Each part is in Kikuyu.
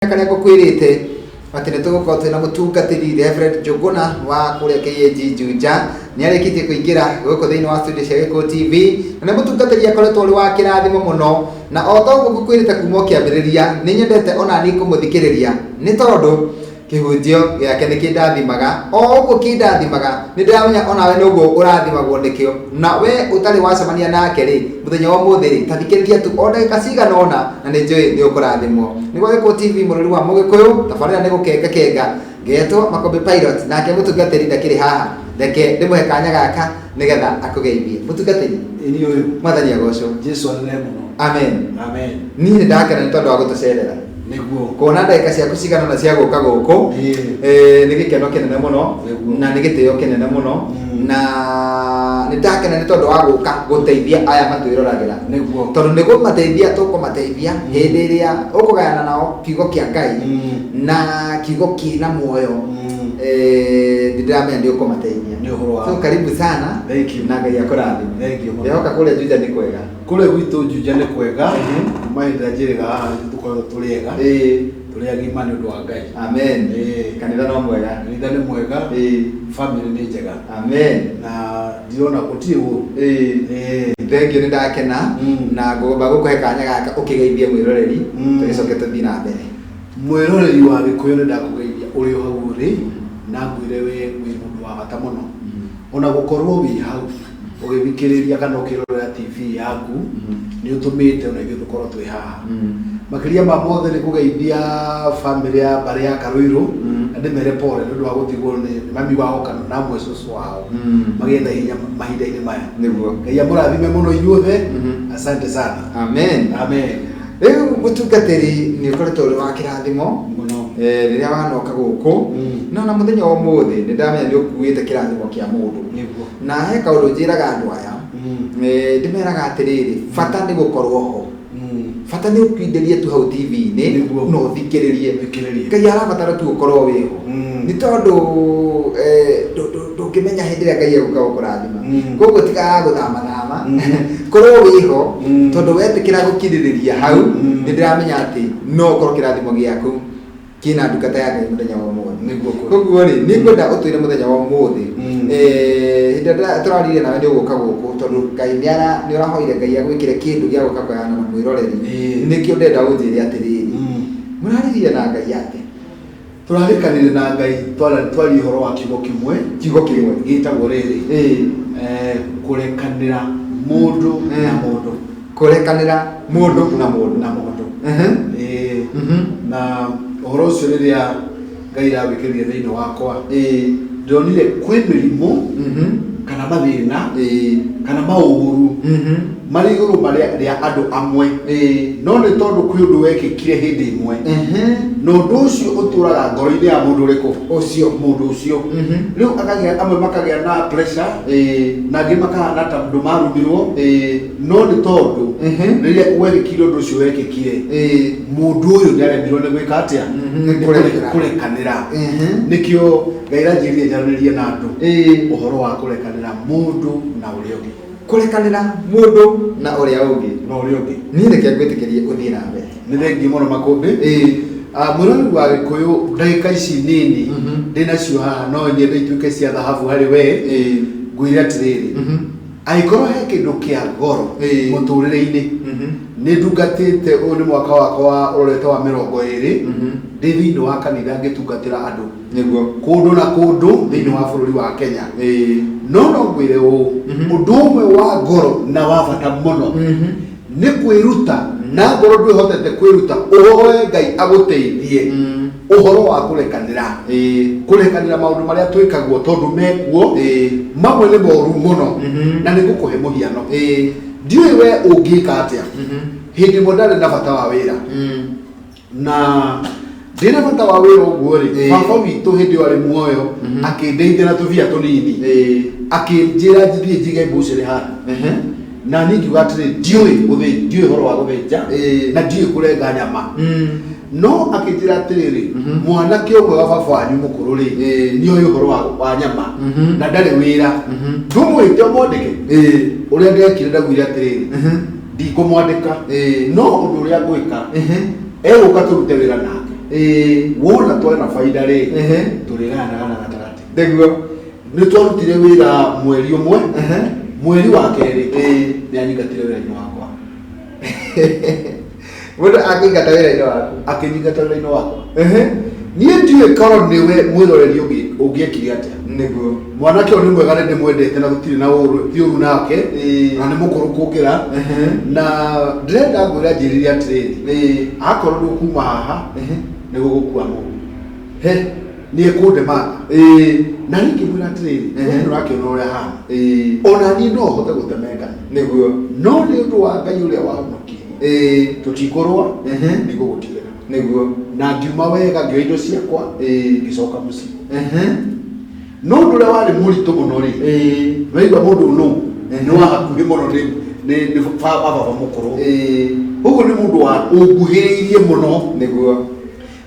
Karĩa ngũkwĩrĩte atĩ nĩ tũgũkorwo twĩna mũtungatĩri Reverend Njũgũna wa kũrĩa KAG Juja. Nĩ arĩkĩtie kũingĩra gũkũ thĩinĩ wa studio cia Gĩkũyũ TV, na nĩ mũtungatĩri akoretwo ũrĩ wa kĩrathimo mũno, na o ta ũguo ngũkwĩrĩte kuma o kĩambĩrĩria, nĩ nyendete ona niĩ kũmũthikĩrĩria nĩ tondũ kĩhunjio gĩake nĩ kĩndathimaga. O ũguo kĩndathimaga, nĩ ndĩramenya onawe nĩ ũguo ũrathimagwo nĩkĩo. Na we ũtarĩ wacemania nake rĩ, mũthenya wa ũmũthĩ rĩ, ta thikĩrĩria tu o ndagĩka cigana ũna, na nĩ njũĩ nĩ ũkũrathimwo. Nĩguo Gĩkũyũ TV, mũrũri wa Mũgĩkũyũ, tabarĩra nĩ gũkenga kenga. Ngetwo Makũmbĩ Pilot, nake mũtungatĩri ndakĩrĩ haha. Reke ndĩmũhe kanya gaka nĩgetha akũgeithie. Mũtungatĩri, Ĩni ũyũ. Mwathani agocwo. Jesu anene mũno. Amen. Amen. Niĩ nĩ ndakena nĩ tondũ wa gũtũcerera. Nĩguo. Kuona ndagĩka ciaku cigana na cia gũka gũkũ, nĩ gĩkeno kĩnene mũno na nĩ gĩtĩo kĩnene mũno, na nĩ ndakena nĩ tondũ wa gũka gũteithia aya matwĩroragĩra. Nĩguo. Tondũ nĩ kũmateithia tũkũmateithia hĩndĩ ĩrĩa ũkũgayana nao kiugo kĩa Ngai na kiugo kĩna muoyo. Nĩ ndĩramenya nĩ ũkũmateithia. Nĩ ũhoro wa So karibu sana. Thank you. Na Ngai akũrathime. Thank you mũno. Ndĩhoka kũrĩa Juja nĩ kwega. Kũrĩa gwitũ Juja nĩ kwega. Kuma hĩndĩ ĩrĩa njĩrĩga haha nĩ tũkoretwo tũrĩ ega. Tũrĩ agima nĩ ũndũ wa Ngai. Amen. Kanitha no mwega. Kanitha nĩ mwega. Family nĩ njega. Amen. Na ndirona gũtirĩ ũru. Thank you, nĩ ndakena na ngũmba gũkũhe kanya gaka ũkĩgeithie mwĩroreri, tũgĩcoke tũthiĩ na mbere. Mwĩroreri wa Gĩkũyũ, nĩ ndakũgeithia ũrĩ o hau ũrĩ, na ngwĩre we wĩ mũndũ wa bata mũno. Ona gũkorwo wĩ hau ũgĩthikĩrĩria kana ũkĩrorera TV yaku, nĩ ũtũmĩte ona ithuĩ tũkorwo twĩ haha. Makĩria ma mothe, nĩ kũgeithia family ya mbarĩ ya Karũirũ, na ndĩmere pole nĩ ũndũ wa gũtigwo nĩ mami wao kana na amwe cũcũ wao. Magĩe na hinya mahinda-inĩ maya. Nĩguo. Ngai amũrathime mũno inyuothe. Asante sana. Amen. Amen. Rĩu mũtungatĩri, nĩ ũkoretwo ũrĩ wa kĩrathimo mũno. Rĩrĩa wanoka gũkũ, no na mũthenya wa ũmũthĩ nĩ ndamenya nĩ ũkuĩte kĩrathimo kĩa mũndũ. Nĩguo. Na he kaũndũ njĩraga andũ aya, ndĩmeraga atĩrĩrĩ, bata nĩ gũkorwo ho, bata nĩ ũkindĩrie tu hau TV-inĩ Nĩguo. na ũthikĩrĩrie. Ũthikĩrĩrie. Ngai arabatara tu ũkorwo wĩho, nĩ tondũ ndũngĩmenya hĩndĩ ĩrĩa Ngai egũka gũkũrathima. Koguo tigaga gũthamathama, korwo wĩho, tondũ wetĩkĩra gũkirĩrĩria hau, nĩ ndĩramenya atĩ no ũkorwo kĩrathimo gĩaku kĩna ndungata ya Ngai mũthenya wa ũmũthĩ. Nĩguo kwĩ. Koguo rĩ, nĩ ngwenda ũtwĩre mũthenya wa ũmũthĩ, hĩndĩ ĩrĩa tũraririe nawe nĩ ũgũka gũkũ, tondũ Ngai nĩ nĩ ũrahoire Ngai agwĩkĩre kĩndũ gĩa gũka kũheana na mwĩroreri. Nĩkĩo ndĩrenda ũnjĩre atĩrĩrĩ, mũraririe na Ngai atĩa? Tũrarĩkanire na Ngai twaria ũhoro wa kiugo kĩmwe. Kiugo kĩmwe. Gĩtagwo rĩrĩ, kũrekanĩra mũndũ na mũndũ. Kũrekanĩra mũndũ na mũndũ. Na mũndũ. Na ũhoro ũcio, rĩrĩa Ngai awĩkĩrire thĩinĩ wakwa, ndĩronire kwĩ mĩrimũ kana mathĩna kana maũru marĩ igũrũ marĩa rĩa andũ amwe, no nĩ tondũ kwĩ ũndũ wekĩkire hĩndĩ ĩmwe, na ũndũ ũcio ũtũraga ngoro-inĩ ya mũndũ ũrĩkũ? Ũcio. Mũndũ ũcio. Rĩu akagĩa, amwe makagĩa na pressure, na angĩ makahana ta andũ marumirwo, no nĩ tondũ rĩrĩa wekĩkire ũndũ ũcio wekĩkire, mũndũ ũyũ nĩ aremirwo nĩ gwĩka atĩa? Nĩ kũrekera. Kũrekanĩra. Nĩkĩo Ngai ranjĩrire njaranĩrie na andũ ũhoro wa kũrekanĩra mũndũ na ũrĩa ũngĩ. Kũrekanĩra mũndũ na ũrĩa ũngĩ. Na ũrĩa ũngĩ. Niĩ reke ngwĩtĩkĩrie ũthiĩ na mbere. Nĩ thengiũ mũno, Makũmbĩ. Mwĩroreri wa Gĩkũyũ, ndagĩka ici nini ndĩnacio haha no nyende ituĩke cia thahabu harĩ we. Ngwĩre atĩrĩrĩ, angĩkorwo he kĩndũ kĩa goro mũtũrĩre-inĩ, nĩ ndungatĩte, ũyũ nĩ mwaka wakwa wa ũrorete wa 20 ndĩ thĩinĩ wa kanitha ngĩtungatĩra andũ kũndũ na kũndũ thĩinĩ wa bũrũri wa Kenya, no no ngwĩre ũũ, ũndũ ũmwe wa goro na wa bata mũno nĩ kwĩruta, na ngoro ndwĩhotete kwĩruta, ũhoe Ngai agũteithie ũhoro wa kũrekanĩra. Kũrekanĩra maũndũ marĩa twĩkagwo, tondũ mekuo mamwe nĩ moru mũno. Na nĩ ngũkũhe mũhiano. Ndiũĩ we ũngĩka atĩa. Hĩndĩ ĩmwe ndarĩ na bata wa wĩra, na ndĩna bata wa wĩra ũguo rĩ, baba witũ hĩndĩ ĩyo arĩ muoyo akĩndeithia na tũbia tũnini, akĩnjĩra njithiĩ njige mbucĩrĩ handũ. Na niĩ ngiuga atĩrĩ, ndiũĩ gũthĩ, ndiũĩ ũhoro wa gũthĩnja, na ndiũĩ kũrenga nyama. No akĩnjĩra atĩrĩrĩ, mwanake ũmwe wa baba wanyu mũkũrũ rĩ, nĩoĩ ũhoro wa nyama na ndarĩ wĩra, ndũmwĩte ũmwandĩke. Ũrĩa ndekire, ndaugire atĩrĩrĩ, ndikũmwandĩka, no ũndũ ũrĩa ngwĩka, egũka tũrute wĩra nake. Wona twana baida rĩ, tũrĩgayanaga na gatagatĩ. Nĩ twarutire wĩra mweri ũmwe, mweri wa kerĩ nĩ anyingatire wĩra-inĩ wakwa. Mũndũ akũingata wĩra-inĩ waku? Akĩnyingata wĩra-inĩ wakwa. Niĩ ndiũĩ korwo nĩwe mwĩroreri ũngĩekire atĩa. Mwanake ũyũ nĩ mwega, nĩ ndĩmwendete na tũtirĩ na ũru, ti ũru nake, na nĩ mũkũrũ kũngĩra, na ndĩrenda ngwĩra njĩrire atĩrĩrĩ, akorwo ndũkuma haha nĩ gũgũkua mũndũ. Nĩ ekũndemanga. Na niĩ ngĩmwĩra atĩrĩrĩ, we nĩ ũrakĩona ũrĩa hana, ona niĩ no hote gũtemengana, no nĩ ũndũ wa Ngai ũrĩa wahonokirie, tũtikũrũa, ndigũgũtigĩra. Na ngiuma wega, ngĩoya indo ciakwa, ngĩcoka mũciĩ. No ũndũ ũrĩa warĩ mũritũ mũno rĩ, waigua mũndũ nũ nĩ wa hakuhĩ mũno, nĩ baba mũkũrũ, ũguo nĩ mũndũ wa ũnguhĩrĩirie mũno.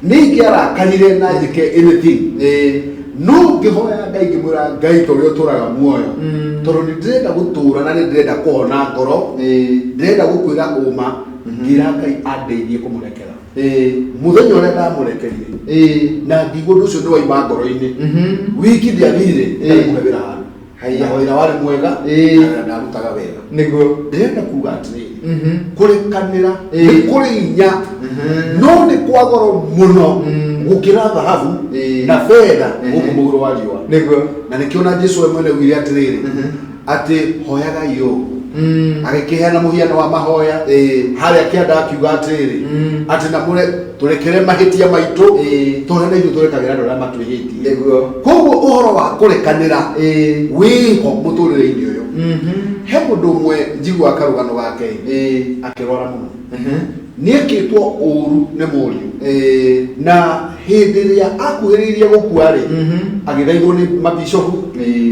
Nĩ ingĩarakarire na njĩke anything, no ngĩhoya Ngai, ngĩmwĩra Ngai, ta ũrĩa ũtũraga muoyo, tondũ nĩ ndĩrenda gũtũra na nĩ ndĩrenda kũhona ngoro, ndĩrenda gũkwĩra ũma. Ngĩra Ngai andeithie kũmũrekera. Mũthenya ũrĩa ndamũrekerire na ngĩigua ũndũ ũcio nĩ waima ngoro-inĩ, wiki ndĩathirire ndarĩ kũhe wĩra handũ. Haiya. Na wĩra warĩ mwega, na wĩra ndarutaga wega. Ndĩrenda kuga atĩrĩrĩ, kũrekanĩra nĩ kũrĩ hinya, no nĩ kwa goro mũno gũkĩra thahabu na betha gũkũ mũhuro wa riũa. Na nĩkĩo na Jesu we mwene ugire atĩrĩrĩ, atĩ hoyagai ũũ, agĩkĩheana mũhiano wa mahoya harĩa kĩanda, akiuga atĩrĩrĩ, atĩ na mũre tũrekere mahĩtia maitũ, tondũ na ithuĩ tũrekagĩra andũ arĩa matwĩhĩtie. Koguo ũhoro wa kũrekanĩra wĩho mũtũrĩre-inĩ ũyũ. He mũndũ ũmwe njiguaga karũgano gake, akĩrwara mũno, nĩekĩtwo ũru nĩ mũriũ, na hĩndĩ ĩrĩa akuhĩrĩirie gũkua rĩ, agĩthaithwo nĩ mabishofu,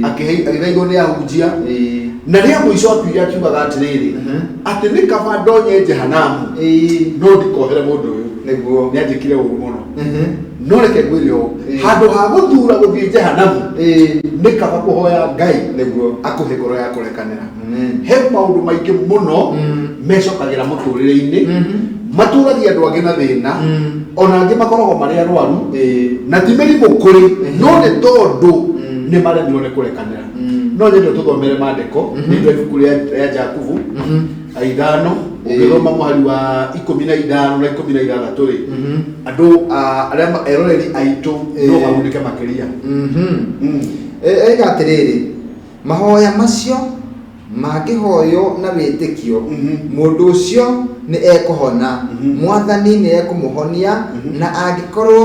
agĩthaithwo nĩ ahunjia, na rĩa mũico akuire akiugaga atĩrĩrĩ, atĩ nĩ kaba ndonye jehanamu no ndikohere mũndũ ũyũ. Nĩ anjĩkire ũru mũno. No reke ngwĩre ũũ, handũ ha gũthura gũthiĩ jehanamu, nĩ kaba kũhoya Ngai akũhe ngoro ya kũrekanĩra. He maũndũ maingĩ mũno mecokagĩra mũtũrĩre-inĩ, matũragia andũ angĩ na thĩna, ona angĩ makoragwo marĩ arwaru na ti mĩrimũ kũrĩ, no nĩ tondũ nĩ maremirwo nĩ kũrekanĩra. No nyende tũthomere maandĩko nĩ ũndũ wa ibuku rĩa Jakubu 5, ũngĩthoma mũhari wa 15 na 16 rĩ, andũ arĩa eroreri aitũ no magunĩke makĩria. Ĩga atĩrĩrĩ, mahoya macio mangĩhoywo na wĩtĩkio, mũndũ ũcio nĩ ekũhona, Mwathani nĩ ekũmũhonia, na angĩkorwo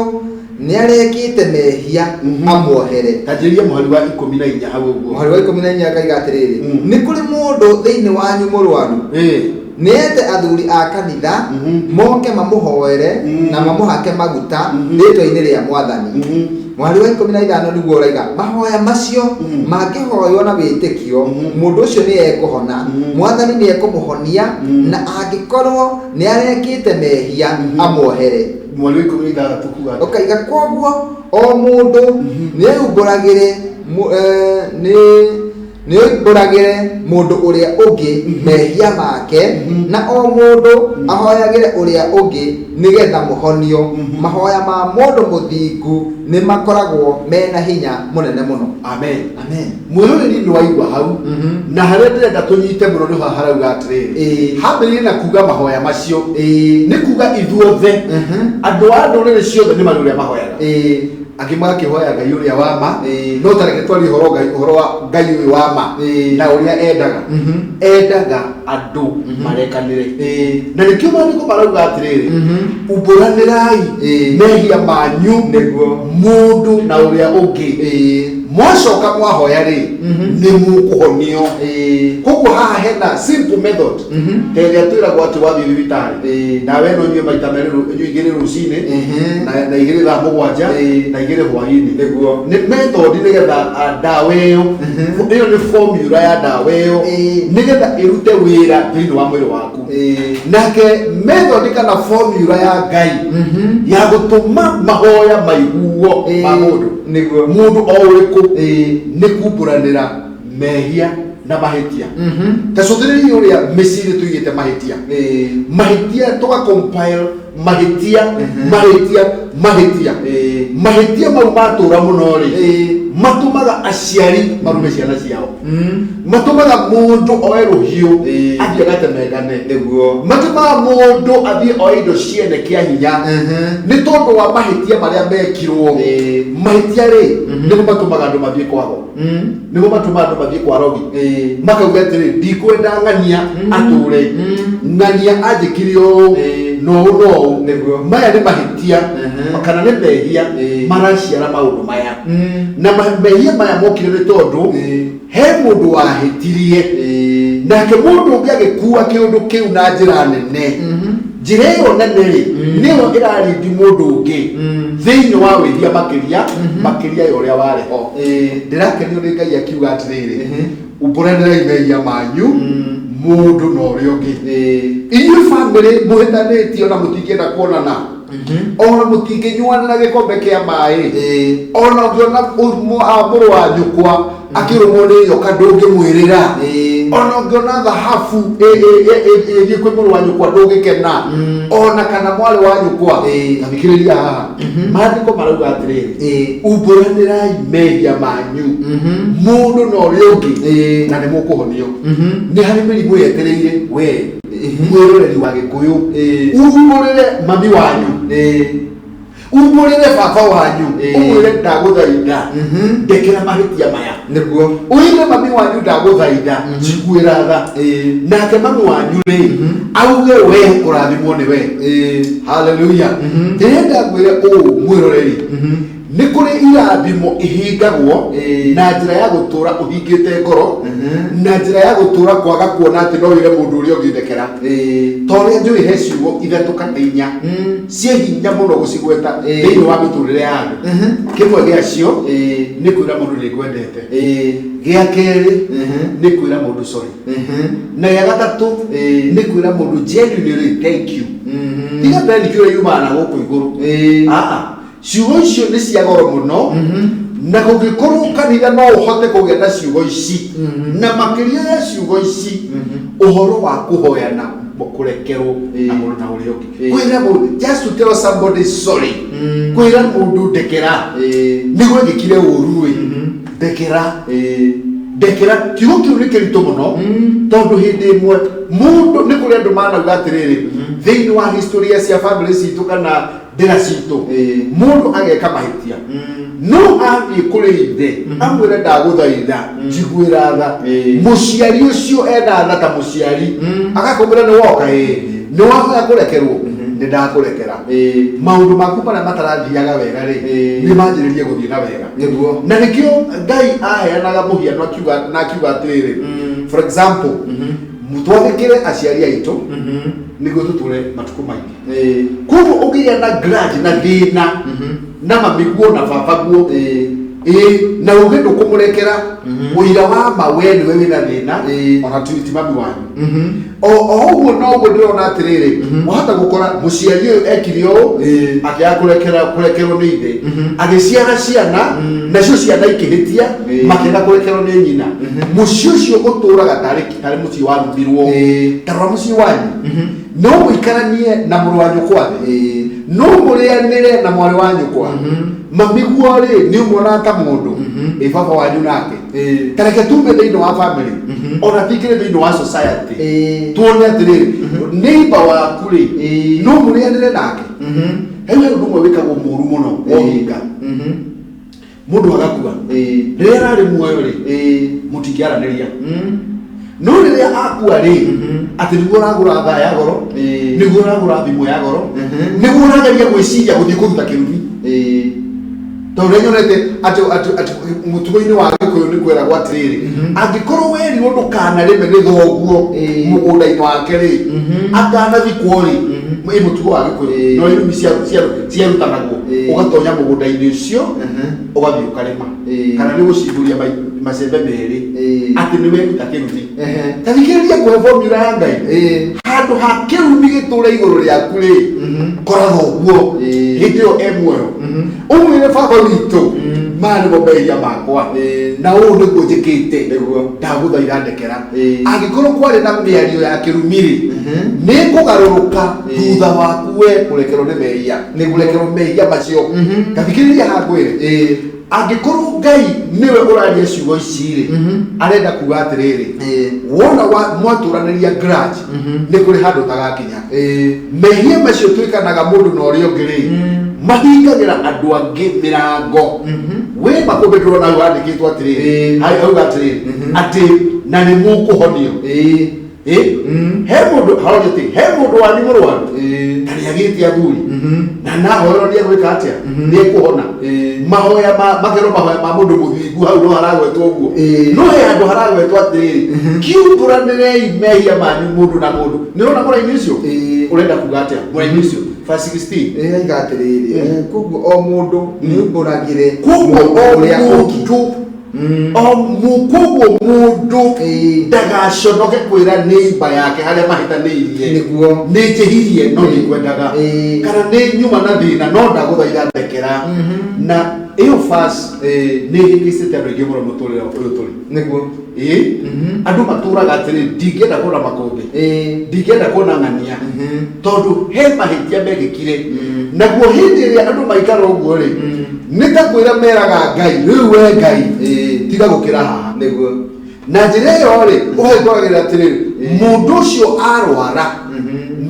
nĩ arekĩte mehia, amuohere. Tanjĩria mũhari wa 14 hau ũguo. Mũhari wa 14 akaiga atĩrĩrĩ, nĩ kũrĩ mũndũ thĩinĩ wanyu mũrwaru? Nĩ ete athuri a kanitha, moke mamũhoere na mamũhake maguta rĩtwa-inĩ rĩa Mwathani. Mũhari wa 15 nĩguo ũraiga, mahoya macio mangĩhoywo na wĩtĩkio, mũndũ ũcio nĩ ekũhona, Mwathani nĩ ekũmũhonia, na angĩkorwo nĩ arekĩte mehia, amuohere. Mũhari wa 16 kuga atĩa? Ũkaiga, koguo o mũndũ nĩ eumbũragĩre nĩ oimbũragĩre mũndũ ũrĩa ũngĩ mehia make, na o mũndũ ahoyagĩre ũrĩa ũngĩ nĩgetha mũhonio. Mahoya ma mũndũ mũthingu nĩ makoragwo mena hinya mũnene mũno. Amen. Amen. Mwĩroreri, nĩ waigua hau, na harĩa ndĩrenda tũnyite mũno nĩ haha harauga atĩrĩrĩ, hambĩrĩrie na kuga mahoya macio, nĩ kuga ithuothe andũ a ndũrĩrĩ ciothe nĩ marĩ ũrĩa mahoyaga. Angĩ magakĩhoya Ngai ũrĩa wa ma, no tareke twarie ũhoro Ngai, ũhoro wa Ngai ũyũ wa ma na ũrĩa endaga, endaga andũ marekanĩre. Na nĩkĩo maandĩko marauga atĩrĩrĩ, umbũranĩrai mehia manyu mũndũ na ũrĩa ũngĩ, mwacoka mwahoya rĩ, nĩ mũkũhonio. Koguo haha hena simple method, ta ĩrĩa twĩragwo atĩ wathiĩ thibitarĩ, nawe no nyue maita merĩ, nyue 2 rũcinĩ na 2 thaa 7 na 2 hwaĩ-inĩ. Nĩ method nĩgetha ndawa ĩyo, ĩyo nĩ formula ya ndawa ĩyo, nĩgetha ĩrute wĩra thĩinĩ wa mwĩrĩ waku. Nake method kana formula ya Ngai ya gũtũma mahoya maiguo ma mũndũ, mũndũ o ũrĩkũ, nĩ kumbũranĩra mehia. Na mahĩtia, ta cũthĩrĩria ũrĩa mĩciĩ-inĩ tũigĩte mahĩtia, mahĩtia, tũga compile mahĩtia, mahĩtia, mahĩtia. Mahĩtia mau matũra mũno rĩ, matũmaga aciari marume ciana ciao, matũmaga mũndũ oe rũhiũ athiĩ agatemengane, matũmaga mũndũ athiĩ oe indo ciene kĩa hinya, nĩ tondũ wa mahĩtia marĩa mekirwo. Mahĩtia rĩ, nĩmo matũmaga andũ mathiĩ kwago, nĩmo matũmaga andũ mathiĩ kwa rogi, makauga atĩrĩ, "Ndikwenda ng'ania atũre, ng'ania anjĩkire ũũ na ũũ na ũũ." Maya nĩ mahĩtia kana nĩ mehia maraciara maũndũ maya, na mehia maya mokire nĩ tondũ he mũndũ wahĩtirie, nake mũndũ ũngĩ agĩkua kĩũndũ kĩu na njĩra nene. Njĩra ĩyo nene rĩ, nĩyo ĩrarindi mũndũ ũngĩ thĩinĩ wa wĩhia makĩria, makĩria ya ũrĩa warĩ ho. Ndĩrakenio nĩ Ngai akiuga atĩrĩrĩ, "Umbũranĩrai mehia manyu mũndũ na ũrĩa ũngĩ." Inyuĩ bamĩrĩ mũhĩtanĩtie, ona mũtingĩenda kuonana, ona mũtingĩnyuanĩra gĩkombe kĩa maĩ, ona ũngĩona mũrũ wa nyũkwa akĩrũmwo nĩ nyoka ndũngĩmwĩrĩra, ona ũngĩona thahabu ĩthiĩ kwĩ mũrũ wa nyũkwa ndũngĩkena, ona kana mwarĩ wa nyũkwa. Ta thikĩrĩria haha, maandĩko marauga atĩrĩrĩ, "Umbũranĩrai mehia manyu mũndũ na ũrĩa ũngĩ, na nĩ mũkũhonio." Nĩ harĩ mĩrimũ yetereire we mwĩroreri wa Gĩkũyũ. Umbũrĩre mami wanyu, umbũrĩre baba wanyu, ũmwĩre, "Ndagũthaitha, ndekera mahĩtia maya." Ũire mami wanyu, "Ndagũthaitha, njiguĩra tha." Nake mami wanyu rĩ, auge we kũrathimwo nĩ we. Haleluya. Ndĩrenda ngwĩre ũũ, mwĩroreri, nĩ kũrĩ irathimo ihingagwo na njĩra ya gũtũra ũhingĩte ngoro, na njĩra ya gũtũra kwaga kuona atĩ no wĩre mũndũ ũrĩa ũngĩ ndekera. Ta ũrĩa njũĩ he ciugo ithatũ kana inya ciĩ hinya mũno gũcigweta thĩinĩ wa mĩtũrĩre ya andũ. Kĩmwe gĩacio nĩ kwĩra mũndũ nĩ ngwendete. Gĩa kerĩ nĩ kwĩra mũndũ sorry, na gĩa gatatũ nĩ kwĩra mũndũ genuinely thank you. Tiga thank you ĩrĩa yumaga na gũkũ igũrũ. Aa, ciugo icio nĩ cia goro mũno, na kũngĩkorwo kanitha no ũhote kũgĩa na ciugo ici, na makĩria ya ciugo ici, ũhoro wa kũhoyana kũrekerwo na mũndũ na ũrĩa ũngĩ, kwĩra mũndũ, just to tell somebody sorry, kwĩra mũndũ ndekera, nĩ gwekĩkire ũru ĩ, ndekera, ndekera. Kiugo kĩu nĩ kĩritũ mũno, tondũ hĩndĩ ĩmwe mũndũ nĩ kũrĩ andũ manauga atĩrĩrĩ, thĩinĩ wa historia cia family citũ kana ndĩra citũ, mũndũ ageka mahĩtia, no athiĩ kũrĩ ithe amwĩre, "Ndagũthaitha, njiguĩra tha." Mũciari ũcio ena tha ta mũciari, agakũmwĩra, "Nĩ woka, ĩĩ, nĩ wahoya kũrekerwo, nĩ ndakũrekera." Maũndũ maku marĩa matarathiaga wega rĩ, nĩ manjĩrĩrie gũthiĩ na wega. Na nĩkĩo Ngai aheanaga mũhiano akiuga, na akiuga atĩrĩrĩ, for example, twathĩkĩre aciari aitũ nĩguo tũtũre matukũ maingĩ. Koguo ũngĩgĩa na grudge na thĩna na mamiguo na babaguo, ĩĩ, na uge ndũkũmũrekera, ũira wa ma we nĩwe wĩna thĩna, ona ti mami wanyu. O ũguo noguo ndĩrona atĩrĩrĩ, wahota gũkora mũciari ũyũ ekire ũũ, akĩaga kũrekera, kũrekerwo nĩ ithe, agĩciara ciana, nacio ciana ikĩhĩtia, makĩaga kũrekerwo nĩ nyina. Mũciĩ ũcio ũtũraga tarĩ mũciĩ warumirwo. Tarora mũciĩ wanyu, no mũikaranie na mũrũ wa nyũkwa thĩ, no mũrĩanĩre na mwarĩ wa nyũkwa, mamiguo rĩ, nĩ ũmuonaga ta mũndũ ĩ baba wanyu nake. Ta reke tume thĩinĩ wa family, ona tingĩrĩ thĩinĩ wa society, tuone atĩrĩrĩ, neighbor waku rĩ, no mũrĩanĩre nake. Hau he ũndũ ũmwe wĩkagwo mũru mũno wa ũhinga. Mũndũ agakua, rĩrĩa ararĩ muoyo rĩ, mũtingĩaranĩria, no rĩrĩa akua rĩ, atĩ nĩguo ũragũra thaa ya goro, nĩguo ũragũra thimũ ya goro, nĩguo ũrageria gwĩciria gũthiĩ kũruta kĩrumi. Tondũ ũrĩa nyonete atĩ mũtugo-inĩ wa Gĩkũyũ nĩ kwĩragwo atĩrĩrĩ, angĩkorwo werirwo ndũkanarĩme nĩ thoguo mũgũnda-inĩ wake rĩ, akanathikwo rĩ, ĩ mũtugo wa Gĩkũyũ, no irumi ciarutanagwo, ũgatonya mũgũnda-inĩ ũcio, ũgathiĩ ũkarĩma, kana nĩ gũcimbũria. Macembe merĩ atĩ nĩ weruta kĩrumi. Ta thikĩrĩria kũhe formula ya Ngai. Handũ ha kĩrumi gĩtũre igũrũ rĩaku rĩ, koragwo ũguo hĩndĩ ĩyo e muoyo, ũmwĩre, "Baba witũ, maya nĩmo mehia makwa na ũũ nĩguo njĩkĩte, ndagũthaitha ndekera. Angĩkorwo kwarĩ na mĩario ya kĩrumi rĩ, nĩ ngũgarũrũka thutha waku we kũrekerwo nĩ mehia." Kũrekerwo mehia macio. Tathikĩrĩria haha ngwĩre, angĩkorwo Ngai nĩwe ũraria ciugo ici rĩ, arenda kuga atĩrĩrĩ, wona mwatũranĩria grudge, nĩ kũrĩ handũ ũtagakinya. Mehia macio twĩkanaga mũndũ na ũrĩa ũngĩ rĩ, mahingagĩra andũ angĩ mĩrango. We Makũmbĩ, ndĩrona hau handĩkĩtwo atĩrĩrĩ, hauga atĩrĩrĩ, atĩ na nĩ mũkũhonio. He mũndũ haroria atĩ he mũndũ wanyu mũrwaru, na nĩ agĩte athuri, na nahoerwo nĩ egwĩka atĩa? Nĩ ekũhona. Mahoya ma makerwo mahoya ma mũndũ mũthingu, hau no haragwetwo ũguo. No he handũ haragwetwo atĩrĩrĩ, kiumbũranĩrei mehia manyu mũndũ na mũndũ. Nĩ ũrona mũraini ũcio? Ũrenda kuga atĩa mũraini ũcio, verse 16? Aiga atĩrĩrĩ, koguo o mũndũ nĩumbũragĩre Koguo mũndũ o ũrĩa ũngĩ. Mũndũ o koguo mũndũ ndagaconoke kwĩra neighbor yake harĩa mahĩtanĩirie. Nĩ njĩhirie no ndikwendaga, kana nĩ nyuma na thĩna no ndagũthaitha ndekera. Na ĩyo verse nĩ ĩhĩngĩcĩte andũ aingĩ mũno mũtũrĩre ũyũ tũrĩ. Ĩĩ, andũ matũraga atĩrĩ, ndingĩenda kuona Makũmbĩ, ndingĩenda kuona ng'ania, tondũ he mahĩtia mekĩkire. Naguo hĩndĩ ĩrĩa andũ maikara ũguo rĩ, nĩ ta kwĩra meraga Ngai, "Rĩu we Ngai, tiga gũkĩra haha." Na njĩra ĩyo rĩ, ũgagĩkoragĩrĩra atĩrĩrĩ, mũndũ ũcio arwara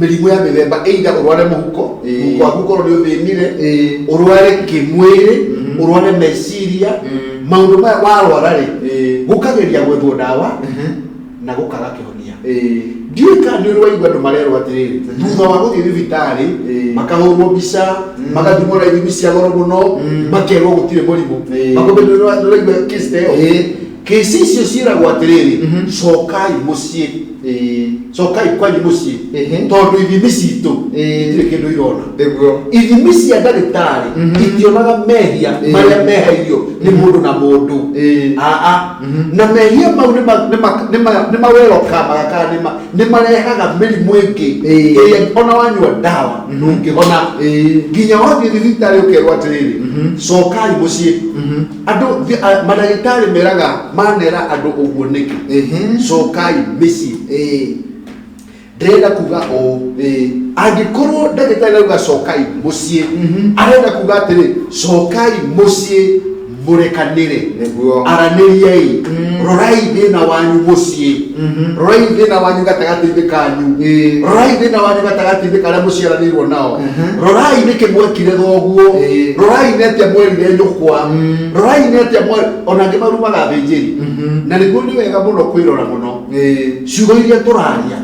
mĩrimũ ya mĩthemba, either ũrware mũhuko, mũhuko waku ũkorwo nĩ ũthĩnire, ũrware kĩmwĩrĩ, ũrware meciria, maũndũ maya warwara rĩ, gũkageria gwethwo ndawa na gũkaga kĩhonia. Ndiũĩ kana nĩ ũrĩ waigua andũ marerwo atĩrĩrĩ, thutha wa gũthiĩ thibitarĩ, makahũrwo mbica, magathimwo na ithimi cia goro mũno, makerwo gũtirĩ mũrimũ. Makũmbĩ, nĩ ũraigua kĩsi ta ĩyo? Kĩsi icio ciĩragwo atĩrĩrĩ, cokai mũciĩ, cokai kwanyu mũciĩ, tondũ ithimi citũ itirĩ kĩndũ irona. Ithimi cia ndagĩtarĩ itionaga mehia marĩa mehairio nĩ mũndũ na mũndũ. Aa, na mehia mau nĩ mawerokamaga kana nĩ marehaga mĩrimũ ĩngĩ ĩrĩa ona wanyua ndawa ndũngĩhona. Nginya wathiĩ thibitarĩ ũkerwo atĩrĩrĩ, cokai mũciĩ. Andũ mandagĩtarĩ meraga manera andũ ũguo nĩkĩ? Cokai mĩciĩ. Ndĩrenda kuga ũũ, angĩkorwo ndagĩtarĩ arauga cokai mũciĩ, arenda kuga atĩrĩ, cokai mũciĩ mũrekanĩre. Aranĩriai, rorai thĩna wanyu mũciĩ, rorai thĩna wanyu gatagatĩ-inĩ kanyu, rorai thĩna wanyu gatagatĩ-inĩ karĩa mũciaranĩirwo nao, rorai nĩkĩ mwekire thoguo, rorai nĩ atĩa mwerire nyũkwa, rorai nĩ atĩa mwe ona angĩ marumaga athĩnjĩri. Na nĩguo nĩ wega mũno kwĩrora mũno ciugo iria tũraria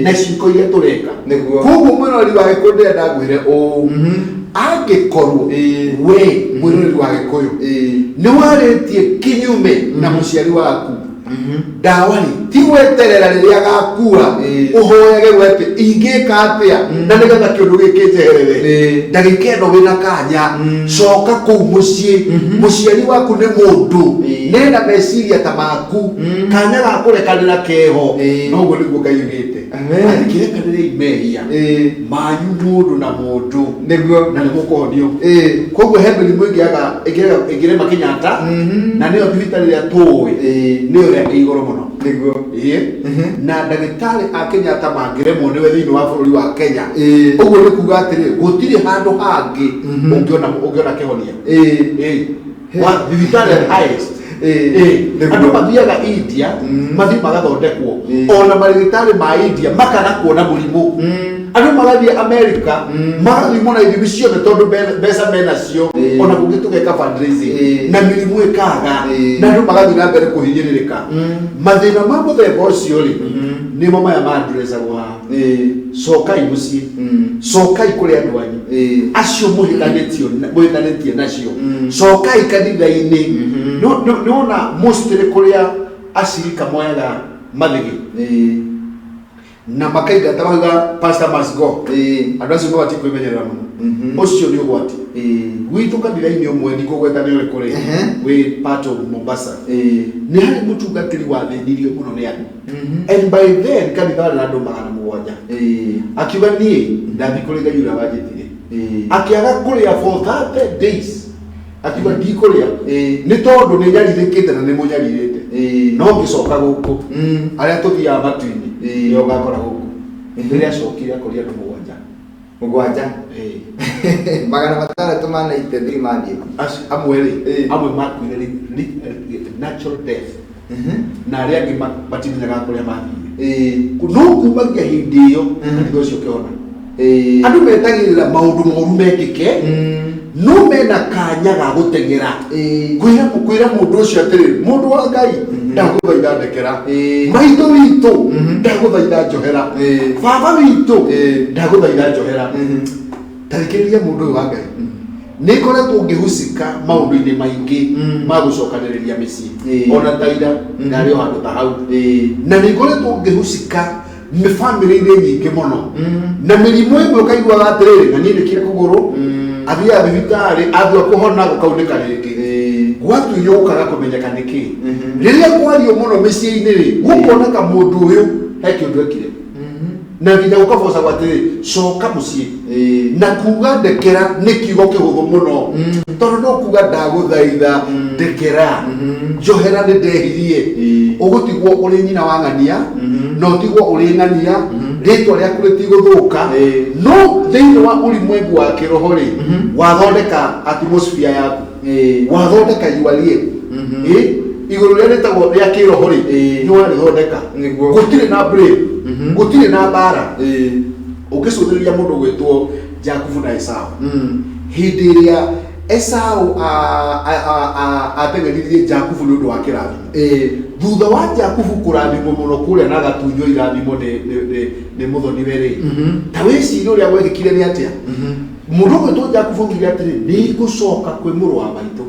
na ciĩko iria tũreka. Koguo mwĩroreri wa Gĩkũyũ, ndĩrenda ngwĩre ũũ, angĩkorwo we mwĩroreri wa Gĩkũyũ nĩ warĩtie kinyume na mũciari waku, ndawa rĩ ti gweterera rĩrĩa agakua ũhoyage we atĩ ingĩka atĩa na nĩgetha kĩũndũ gĩkĩ njeherere. Ndagĩka ĩno wĩna kanya, coka kũu mũciĩ. Mũciari waku nĩ mũndũ, nena meciria ta maku, kanya ga kũrekanĩra keho. Noguo nĩguo Ngai ugĩte, atĩ kĩrekanĩrei mehia manyu mũndũ na mũndũ, na nĩ mũkũhonio. Koguo he mĩrimũ ĩngĩaga ĩngĩrema Kenyatta, na nĩyo thibitarĩ ĩrĩa tũĩ, nĩyo ĩrĩa ĩ igũrũ mũno. Ĩĩ. Na ndagĩtarĩ a Kenyatta mangĩremwo nĩwe thĩinĩ wa bũrũri wa Kenya, ũguo nĩ kuga atĩrĩ, gũtirĩ handũ hangĩ ũngĩona kĩhonia. Ĩĩ. Thibitarĩ highest. Andũ mathiaga India, mathiĩ magathondekwo, ona marĩgĩtarĩ ma India makaga kuona mũrimũ. Andũ magathiĩ America, magathimwo na ithimi ciothe, tondũ mbeca menacio, ona kũngĩ tũgeka fundraising, na mĩrimũ ĩkaga, na andũ magathiĩ na mbere kũhinyĩrĩrĩka. Mathĩna ma mũthemba ũcio rĩ, nĩmo maya mandressagwo haha. Cokai mũciĩ, cokai kũrĩ andũ anyu acio mũhĩtanĩtie nacio, cokai kanitha-inĩ. Nĩwona mostly kũrĩa acirika moyaga mathĩgĩ. Na makaingata makauga pastor must go. Andũ acio mabatiĩ kwĩmenyerera mũno. Ũcio nĩ ũgwati. Gwitũ kanitha-inĩ ũmwe ndikũgweta nĩ ũrĩkũ rĩ, wĩ part of Mombasa, nĩ harĩ mũtungatĩri wathĩnirio mũno nĩ andũ, and by then kanitha warĩ na andũ 700. Akiuga niĩ ndathiĩ kũrĩ Ngai ũrĩa wanjĩtire. Akĩaga kũrĩa for 30 days, akiuga ndikũrĩa nĩ tondũ nĩ nyarirĩkĩte na nĩ mũnyarirĩte, no ngĩcoka gũkũ, arĩa tũthiaga matu-inĩ nĩo ngakora gũkũ. Rĩrĩa acokire akorire andũ mũgwanja. Mũgwanja. 683 mathiĩ. Acio amwe rĩ, amwe makuire natural death, na arĩa angĩ matimenyaga kũrĩa mathire. No kumagia hĩndĩ ĩyo kanitha ũcio ũkĩhona. Andũ metagĩrĩra maũndũ moru mekĩke, no mena kanya ga gũteng'era kwĩra mũndũ ũcio atĩrĩrĩ, mũndũ wa Ngai, ndagũthaitha ndekera. Maitũ witũ, ndagũthaitha njohera. Baba witũ, ndagũthaitha njohera. Tarikĩrĩria mũndũ ũyũ wa Ngai, nĩ ngoretwo ngĩhucika maũndũ-inĩ maingĩ ma gũcokanĩrĩria mĩciĩ. Ona taira ndarĩ o handũ ta hau, na nĩ ngoretwo ngĩhucika nĩ bamĩrĩ-inĩ nyingĩ mũno, na mĩrimũ ĩmwe ũkaiguaga atĩrĩrĩ, na niĩ ndĩkire kũgũrũ, athiaga thibitarĩ, atua kũhona gũkaunĩka rĩngĩ, gwatuirio gũkaga kũmenyeka nĩkĩ. Rĩrĩa kwario mũno mĩciĩ-inĩ rĩ, gũkoneka mũndũ ũyũ he kĩũndũ ekire, na nginya gũkabocagwo atĩrĩ, coka mũciĩ. Na kuga ndekera nĩ kiugo kĩhũthũ mũno, tondũ no kuga ndagũthaitha ndekera, njohera, nĩ ndehirie. Ũgũtigwo ũrĩ nyina wa ng'ania, na ũtigwo ũrĩ ng'ania, rĩtwa rĩaku rĩtigũthũka. No thĩinĩ wa ulimwengu wa kĩroho rĩ, wathondeka atmosphere yaku, wathondeka yuarie igũrũ rĩrĩa rĩtagwo rĩa kĩroho rĩ, nĩ warĩthondeka. Gũtirĩ na blame, gũtirĩ na mbara. Ũngĩcũthĩrĩria mũndũ gwĩtwo Jakubu na Esau, hĩndĩ ĩrĩa Esau ateng'eririe Jakubu nĩ ũndũ wa kĩrathimo, thutha wa Jakubu kũrathimwo mũno kũrĩa na agatunywo irathimo nĩ mũthoniwe rĩ, ta wĩcirie ũrĩa gwekĩkire nĩ atĩa. Mũndũ ũgwĩtwo Jakubu augire atĩrĩ, nĩ ngũcoka kwĩ mũrũ wa maitũ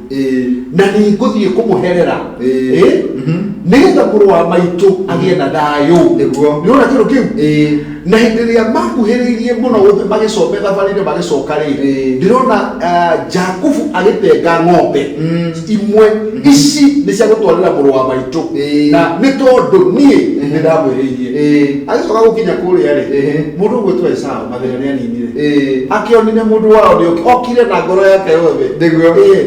na nĩ ngũthiĩ kũmũherera, nĩgetha mũrũ wa maitũ agĩe na thayũ. Nĩwona kĩndũ kĩu? Na hĩndĩ ĩrĩa makuhĩrĩirie mũno magĩcoka thabarĩ-inĩ, magĩcoka rĩ, ndĩrona Jakubu agĩtenga ng'ombe imwe, ici nĩ cia gũtwarĩra mũrũ wa maitũ, na nĩ tondũ niĩ nĩ ndamwĩhĩirie. Agĩcoka gũkinya kũrĩa rĩ, mũndũ ũgwĩtwo Esau mathĩna nĩ aninire. Akĩonire mũndũ wao nĩ okire na ngoro yake yothe.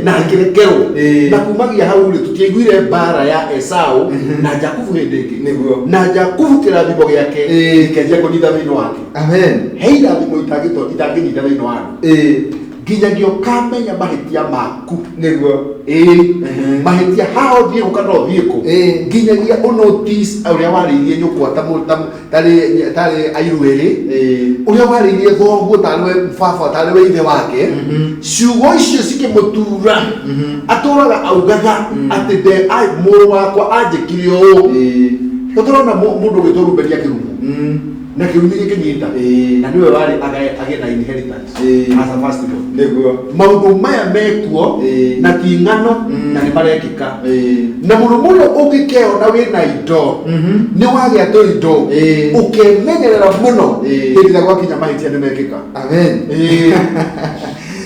Na akĩrekerwo. Na kumagia hau rĩ, tũtiaiguire mbara ya Esau na Jakubu hĩndĩ ĩngĩ. Na Jakubu kĩrathimo gĩake gĩkĩanjia kũnyita thĩinĩ wake. Amen. He irathimo itangĩnyita thĩinĩ wa andũ nginyagia ũkamenya mahĩtia maku. Mahĩtia haha ũthiĩ kũ kana ũthiĩ kũ, nginyagia ũnotice ũrĩa warĩirie nyũkwa tarĩ airu erĩ, ũrĩa warĩirie thoguo tarĩ we baba, tarĩ we ithe wake. Ciugo icio cikĩmũtura, atũraga augaga atĩ nde mũrũ wakwa anjĩkire ũũ. Tũtũrona mũndũ ũgwĩtwo Rubeni akĩrumwo, na kĩrumi gĩkĩnyita, na nĩwe warĩ agĩe na inheritance as a first born. Maũndũ maya mekuo, na ti ng'ano, na nĩ marekĩka. Na mũno mũno ũngĩkeona wĩna indo, nĩ wagĩa tũindo, ũkemenyerera mũno hĩndĩ ĩrĩa gwakinya mahĩtia nĩ mekĩka. Amen.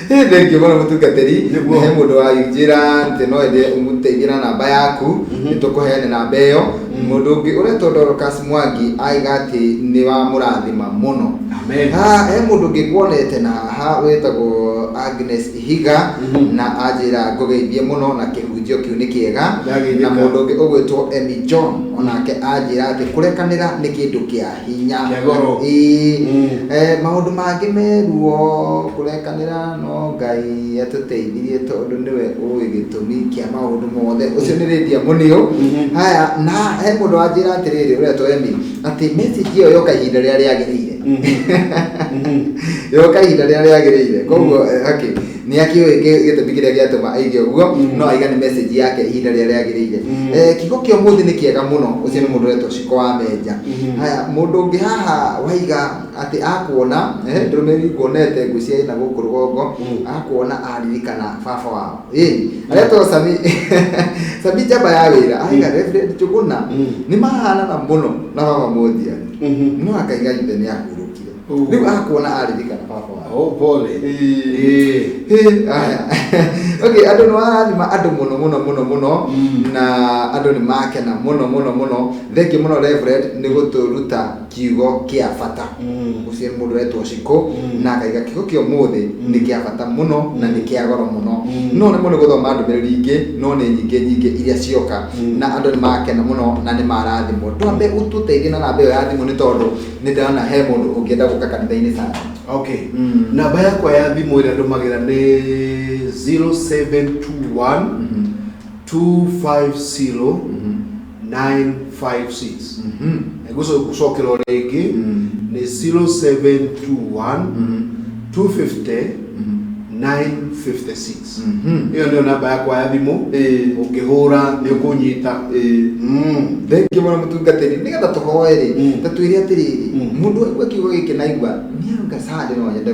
Thank you mũno mũtungatĩri. He mũndũ wanjĩra atĩ no ende ũmũteithie na namba yaku, nĩ tũkũheana namba ĩyo. Mũndũ ũngĩ ũretwo Dorcas Mwangi aiga atĩ nĩ wamũrathima mũno. Amen. Ha, he mũndũ ũngĩ nguonete na haha wĩtagwo Agnes Ihiga, na anjĩra ngũgeithie mũno na kĩhunjio kĩu nĩ kĩega. Ndageithĩka. Na mũndũ ũngĩ ũgwĩtwo Emmy John onake anjĩra atĩ kũrekanĩra nĩ kĩndũ kĩa hinya. Kĩa goro. Maũndũ mangĩ meruo kũrekanĩra, no Ngai atũteithirie tondũ nĩwe ũĩ gĩtũmi kĩa maũndũ mothe. Ũcio nĩ Lydia Mũnĩũ. Haya, na he mũndũ wanjĩra atĩrĩrĩ ũretwo Emmy atĩ message ĩyo yoka ihinda rĩrĩa rĩagĩrĩire, yoka ihinda rĩrĩa rĩagĩrĩire, koguo okay, nĩ akĩũĩ gĩtũmi kĩrĩa gĩatũma aige ũguo, no aiga nĩ message yake ihinda rĩrĩa rĩagĩrĩire. Kiugo kĩa ũmũthĩ nĩ kĩega mũno. Ũcio nĩ mũndũ ũretwo Ciko wa Menja. Haya, mũndũ ũngĩ haha waiga atĩ akuona ndũmĩrĩri nguonete ngwĩciria ĩna gũkũ rũgongo, akuona aririkana baba wao. Aretwo Sami. Cabi njamba ya wĩra aiga Reverend Njũgũna nĩ mahanana mũno na baba Mũthiani, no akaiga ithe nĩ ahurũkire. Oh. Rĩu akuona aririkana baba wake. Oh, pole. Ĩĩ. Hĩ, aya. Okay, andũ nĩ warathima andũ mũno mũno mũno mũno, na andũ nĩ makena mũno mũno mũno. Thengiũ mũno Reverend nĩ gũtũruta kiugo kĩa bata. Ũcio nĩ mũndũ ũretwo Cikũ, na akaiga kiugo kĩa ũmũthĩ nĩ kĩa bata mũno na nĩ kĩa goro mũno. No nĩ mũno gũthoma ndũmĩrĩri ingĩ, no nĩ nyingĩ nyingĩ iria cioka, na andũ nĩ makena mũno na nĩ marathimwo. Twambe ũtũteithie na namba ĩyo ya thimũ, nĩ tondũ nĩ ndĩrona he mũndũ ũngĩenda gũka kanitha-inĩ sana. Okay. Namba yakwa ya thimũ ĩrĩa ndũmagĩra nĩ 0721 250 956. Ngũcokera o rĩngĩ, nĩ 0721 250 956. Ĩyo nĩyo namba yakwa ya thimũ. Ũngĩhũra nĩ ũkũnyita. Thengiũ mũno mũtungatĩri, nĩgetha tũhoe rĩ, ta twĩre atĩrĩrĩ, mũndũ aigua kiugo gĩkĩ na aigua nĩarauga Sunday no nyende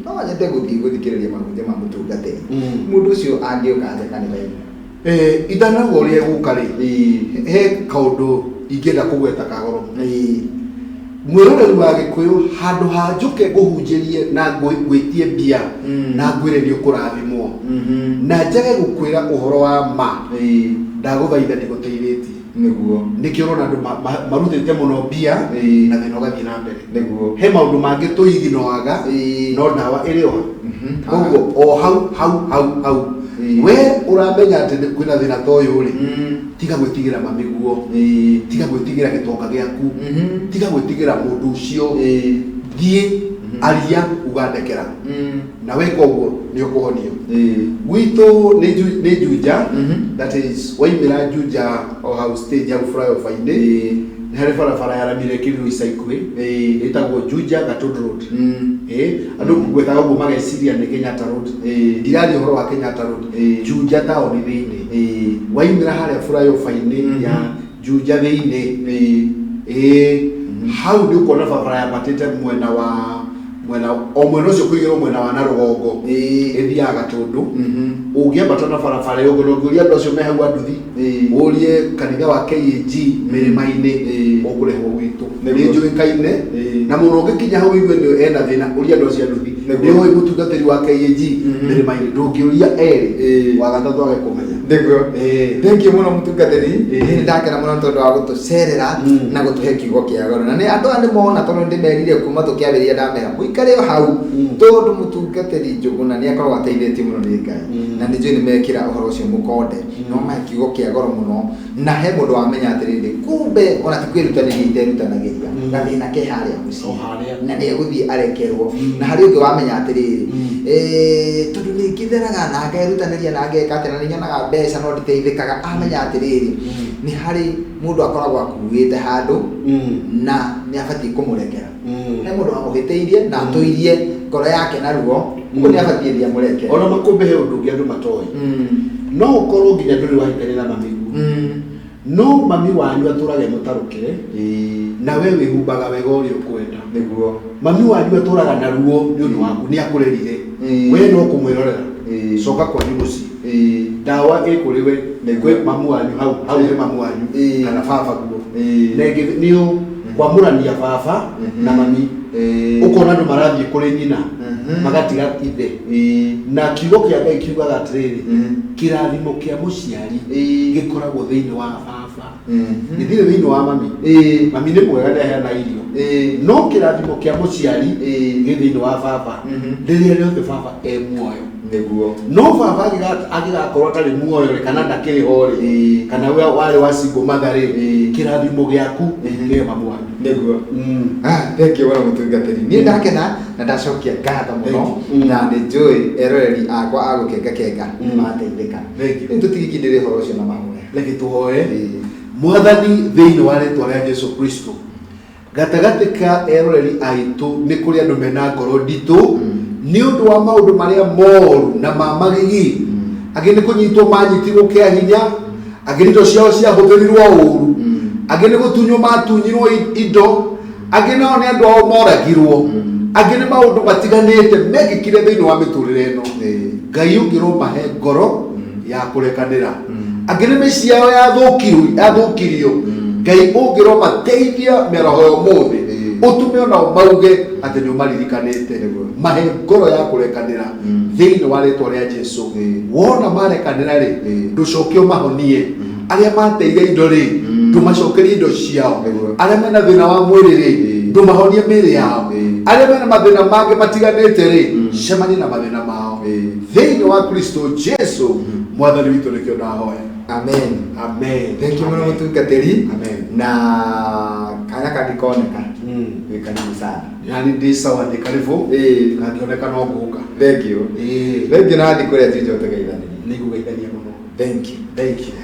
no nyende gũthiĩ gũthikĩrĩria mahunjio ma mũtungatĩri, mũndũ ũcio angĩũka atĩa kanitha-inĩ? Itanauga ũrĩa egũka rĩ, he kaũndũ ingĩenda kũgweta kagoro. Mwĩroreri wa Gĩkũyũ, handũ ha njũke ngũhunjĩrie na ngwĩtie mbia na ngwĩre nĩ ũkũrathimwo na njage gũkwĩra ũhoro wa ma, ndagũthaitha ndigũteithĩtie. Nĩkĩo ũrona andũ marutĩte mũno mbia na thĩna ũgathiĩ na mbere. He maũndũ mangĩ tũiginoaga, no ndawa ĩrĩ oha. Koguo o hau hau hau hau we ũramenya atĩ kwĩna thĩna ta ũyũ rĩ, tiga gwĩtigĩra mamĩguo, tiga gwĩtigĩra gĩtonga gĩaku, tiga gwĩtigĩra mũndũ ũcio, thiĩ aria ugandekera, na weka ũguo nĩ ũkũhonio. Gwitũ nĩ Juja, that is waimĩra Juja o hau stage hau flyover-inĩ, nĩ harĩ barabara ya rami ĩrekĩrirwo ica ikuhĩ, ĩtagwo Juja Gatundu Road. Andũ ngwetaga ũguo mageciria nĩ Kenyatta Road. Ndiraria ũhoro wa Kenyatta Road. Juja taũni thĩinĩ, waimĩra harĩa flyover-inĩ ya Juja thĩinĩ, hau nĩ ũkuona barabara yambatĩte mwena wa mwena o mwena ũcio kũigĩrwo mwena wa na rũgongo, ĩthiaga Gatũndũ. Ũngĩambata na barabara ĩyo ũguo, na ũngĩũria andũ acio me hau a nduthi, ũrie kanitha wa KAG mĩrĩma-inĩ, ũkũrehwo gwitũ. Nĩ njũĩkaine na mũno. Ũngĩkinya hau igue nĩ ena thĩna, ũria andũ acio a nduthi, nĩ ũĩ mũtungatĩri wa KAG mĩrĩma-inĩ. Ndũngĩũria erĩ, wa gatatũ age kũmenya. Thengiũ mũno mũtungatĩri, nĩ ndakena mũno tondũ wa gũtũcerera na gũtũhe kiugo kĩa goro, na nĩ andũ aya nĩ mona, tondũ nĩ ndĩmerire kuma tũkĩambĩrĩria, ndamera mũikare o hau, tondũ mũtungatĩri Njũgũna nĩ akoragwo ateithĩtio mũno nĩ Ngai, na nĩ njũĩ nĩ mekĩra ũhoro ũcio mũkonde no mahe kiugo kĩa goro mũno. Na he mũndũ wamenya atĩrĩrĩ, kumbe ona ti kwĩrutanĩria iterutanagĩria, gathĩna ke harĩa mũciĩ, O harĩa. Na nĩ egũthiĩ arekerwo. Na harĩ ũngĩ wamenya atĩrĩrĩ, tondũ nĩ ngĩtheraga na ngerutanĩria na ngeka atĩa na nĩ nyonaga mbeca no nditeithĩkaga, amenya atĩrĩrĩ, nĩ harĩ mũndũ akoragwo akuĩte handũ na nĩ abatiĩ kũmũrekera. He mũndũ wamũhĩtĩirie na atũirie ngoro yake na ruo, ũguo nĩ abatiĩ thiĩ amũrekere. Ona makũmbĩ, he ũndũ ũngĩ andũ matoĩ. No ũkorwo nginya ndũrĩ wahikania na mami, no mami wanyu atũraga mũtarũkĩre, na we wĩhumbaga wega ũrĩa ũkwenda. Mami wanyu atũraga na ruo nĩ ũndũ waku, nĩ akũrerire. We no kũmwĩrorera. Coka kwanyu mũciĩ, ndawa ĩ kũrĩ we. Kwĩ mamu wanyu hau hau, he mamu wanyu kana baba guo. Na ĩngĩ nĩyo kwamũrania baba na mami, ũkona andũ marathiĩ kũrĩ nyina magatiga ithe, na kiugo kĩa Ngai kiugaga atĩrĩrĩ, kĩrathimo kĩa mũciari gĩkoragwo thĩinĩ wa baba, gĩtirĩ thĩinĩ wa mami. Mami nĩ mwega, nĩ aheana irio, no kĩrathimo kĩa mũciari gĩ thĩinĩ wa baba rĩrĩa rĩothe baba e muoyo. No baba angĩgakorwo atarĩ muoyo rĩ, kana ndakĩrĩ ho rĩ, kana we warĩ wa single mother rĩ, kĩrathimo gĩaku kĩ mamu wanyu. Ah, thank you mũno mũtungatĩri, niĩ ndakena na ndacokia ngatho mũno. Thank you. Na nĩ njũĩ eroreri akwa a gũkenga kenga nĩ mateithĩka. Thank you. Rĩu tũtigĩkindĩrie ũhoro ũcio na mahoya. Reke tũhoe. Mwathani, thĩinĩ wa rĩtwa rĩa Jesu Kristo, gatagatĩ ka eroreri aitũ nĩ kũrĩ andũ mena ngoro nditũ nĩ ũndũ wa maũndũ marĩa moru na ma magigi. Angĩ nĩ kũnyitwo manyitirwo kĩa hinya, angĩ nĩ indo ciao ciahũthĩrirwo ũru, angĩ nĩ gũtunywo matunyirwo indo, angĩ nao nĩ andũ ao moragirwo, angĩ nĩ maũndũ matiganĩte mekĩkire thĩinĩ wa mĩtũrĩre ĩno. Ngai, ũngĩromahe ngoro ya kũrekanĩra. Angĩ nĩ mĩciĩ yao yathũkirio. Ngai ũngĩromateithia mĩaraho ya ũmũthĩ, ũtũme onao mauge atĩ nĩ ũmaririkanĩte. Mahe ngoro ya kũrekanĩra thĩinĩ wa rĩtwa rĩa Jesu. Wona marekanĩra rĩ, ndũcoke ũmahonie. Arĩa mateire indo rĩ, ndũmacokerie indo ciao. Arĩa mena thĩna wa mwĩrĩ rĩ, ndũmahonie mĩĩrĩ yao. Arĩa mena mathĩna mangĩ matiganĩte rĩ, cemania na mathĩna mao thĩinĩ wa Kristo Jesu Mwathani witũ, nĩkĩo ndahoya. Amen. Amen. Thank you mũno, mũtungatĩri. Amen. Na kanya kangĩkoneka, wĩ karibu sana. Yani ndĩ sawa, ndĩ karibu. Kangĩoneka no ngũka. Thank you. Thank you, na thiĩ kũrĩa Juja ũtũgeithanĩrie. Nĩ ngũgeithania mũno. Thank you. Thank you.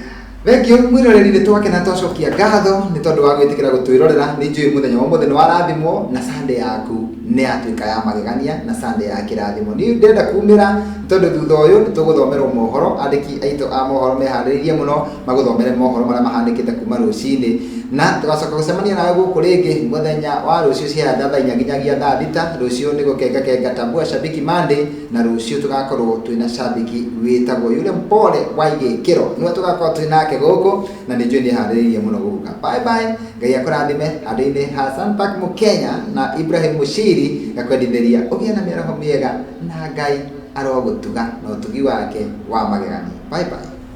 Thank you, mwĩroreri. Nĩ twakena, twacokia ngatho nĩ tondũ wa gwĩtĩkĩra gũtwĩrorera. Nĩ njũĩ mũthenya wa ũmũthĩ nĩ warathimwo na Sunday yaku nĩ yatuĩka ya magegania na Sunday ya kĩrathimo. Niĩ ndĩrenda kumĩra nĩ tondũ thutha ũyũ nĩ tũgũthomerwo mohoro. Andĩki aitũ a mohoro meharĩrĩirie mũno magũthomere mohoro marĩa mahanĩkĩte kuma rũcinĩ, na tũgacoka gũcemania nawe gũkũ rĩngĩ mũthenya wa rũciũ cia thaa 4 nginyagia thaa 6. Rũciũ nĩ gũkenga kenga, tambua Shabiki Monday, na rũciũ tũgakorwo twĩna shabiki wĩtagwo yule mpole wa igĩkĩro, nĩwe tũgakorwo twĩ nake gũkũ, na nĩ njũĩ nĩ harĩrĩirie mũno gũka. Bye bye, Ngai akũrathime. Handũ-inĩ ha Sanpak Mũkenya na Ibrahim Mushiri, gakwendithĩria ũgĩe na mĩaraho mĩega na Ngai arogũtuga na ũtugi wake wa magegania. Bye bye.